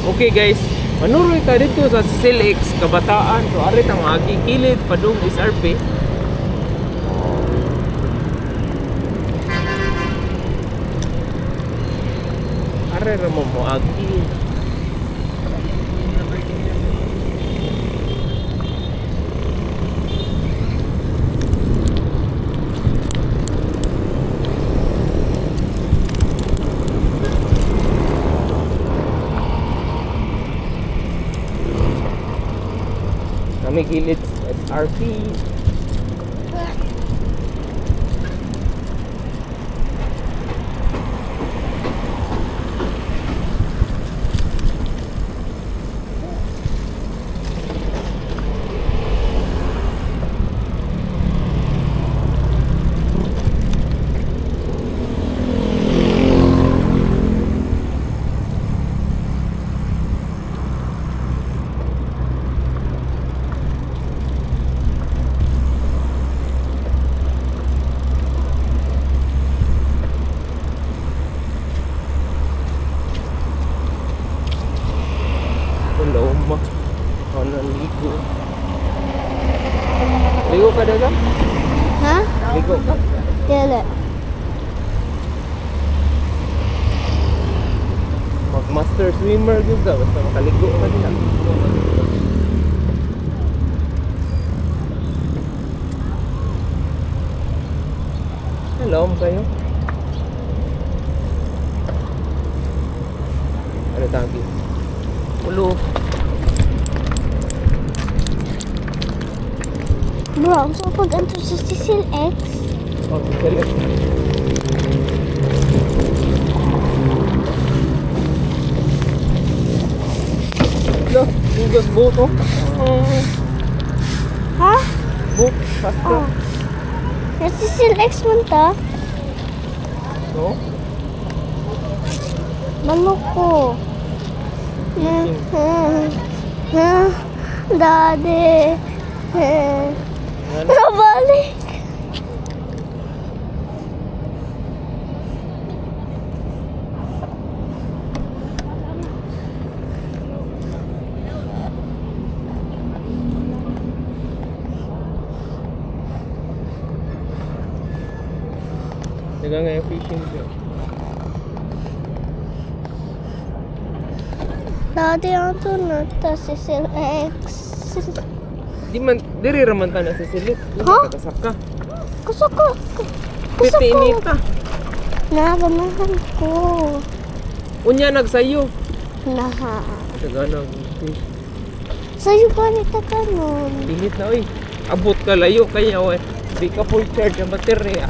Okay guys, manuroy ta dito sa Cecil X Kabataan. So ari ta maagi kilid padung SRP. Ari ra mo moagi. Kami gilid SRP. Hello, ma. Ano, ligo. Ligo ka daga? Ha? Ligo ka? Dili. Mag-master swimmer gyud ka basta makaligo ka nila. Hello, kayo. Ano tawag? Ulo. Bro, so pag anto sa Cecil X, Oh, sorry. Lo, hugas boat oh. Oh, ha? boat, faster. Oh. Sa Cecil X man ta, No? manok ko. Daddy. Ano? Nabalik. Daga nga yung fishing dyan. Daddy, anto na ta Cecil X. Di man, diri raman ta na sa silit. Huh? Kasaka. Kasaka. Kasaka. Piti inita. Na, ganahan ko. Unya nagsayo. Naha. Daga na fish. Sa'yo ba nita ka nun? Init na oy. Abot ka layo kaya oy. Di ka full charge ang baterya.